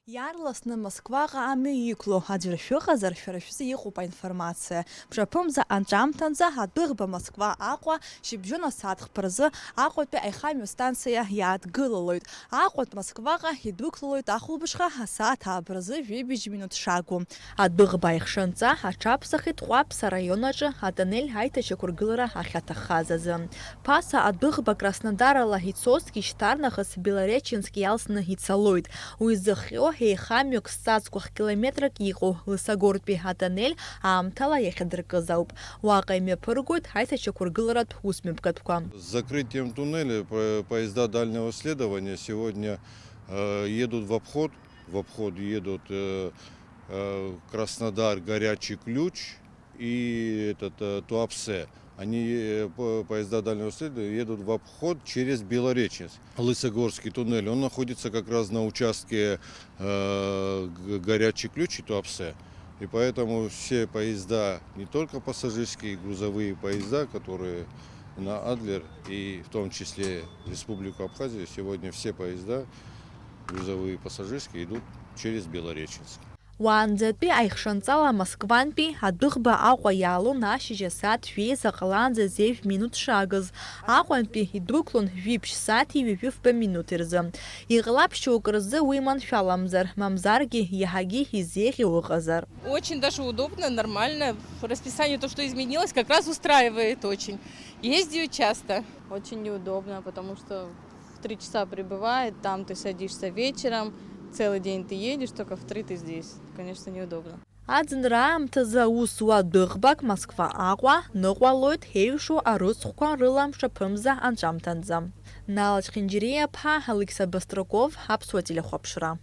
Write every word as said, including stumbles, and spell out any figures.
Иаарласны Москваҟа амҩа иқәло аӡәыр шәыҟазар, шәара шәзы иҟоуп аинформациа. Мшаԥымза анҵәамҭанӡа адәыӷба Москва Аҟәа шьыбжьон асааҭ хԥа рзы Аҟәатәи аихамҩа станциа иааҭгылалоит. Аҟәатә Москваҟа идәықәлалоит ахәылбыҽха асааҭ ааба рзы жәибжь минуҭ шагу. Адәыӷба аихшанҵа аҽаԥсахит Ҟәаԥса араион аҿы атоннель аиҭашьақәыргылара ахьаҭаххаз азы. Ԥаса адәыӷба Краснодарала ицозҭгьы шьҭарнахыс Белореченск иалсны ицалоит. Уи зыхҟьо еихамҩак зҵазкуа километрак иҟоу Лысогортәи атоннель аамҭала иахьадыркыз ауп. Уаҟа имҩаԥыргоит аиҭашьақәыргыларатә усмҩаԥгатәқәа. С закрытием туннеля по- поезда дальнего следования сегодня э, едут в обход. В обход едут э, э, Краснодар, Горячий Ключ и этот э, Туапсе. Они, э, по- поезда дальнего следования, едут в обход через Белореченск. Лысогорский туннель, он находится как раз на участке э, Г- Горячий Ключ и Туапсе. И поэтому все поезда, не только пассажирские, грузовые поезда, которые на Адлер, и в том числе в Республику Абхазию, сегодня все поезда, грузовые и пассажирские, идут через Белореченск. Уаанӡатәи аихшанҵала Москвантәи адәыӷба Аҟәа иаалон ашьыжь асааҭ жәеиза ҟалаанӡа зежә минуҭ шаагыз, Аҟәантәи идәықәлон жәиԥшь сааҭи ҩажәи фба минуҭи рзы. Иҟалап шьоукы рзы уи маншәаламзар, мамзаргьы иаҳагьы изеиӷьу ыҟазар. Очень даже удобно, нормально. Расписание, то, что изменилось, как раз устраивает очень. Ездию часто. Очень неудобно, потому что в три часа прибывает, там ты садишься вечером, целый день ты едешь, только в три ты здесь. Конечно, неудобно. Аӡынра аамҭазы аус зуа дәыӷбак Москва Аҟәа ныҟәалоит, еиҩшу арыцхәқәа рыла мшаԥымза анҵәамҭанӡа. Нала Чхинџьириа-ԥҳа, Алықьса Бастраков, Аԥсуа телехәаԥшра.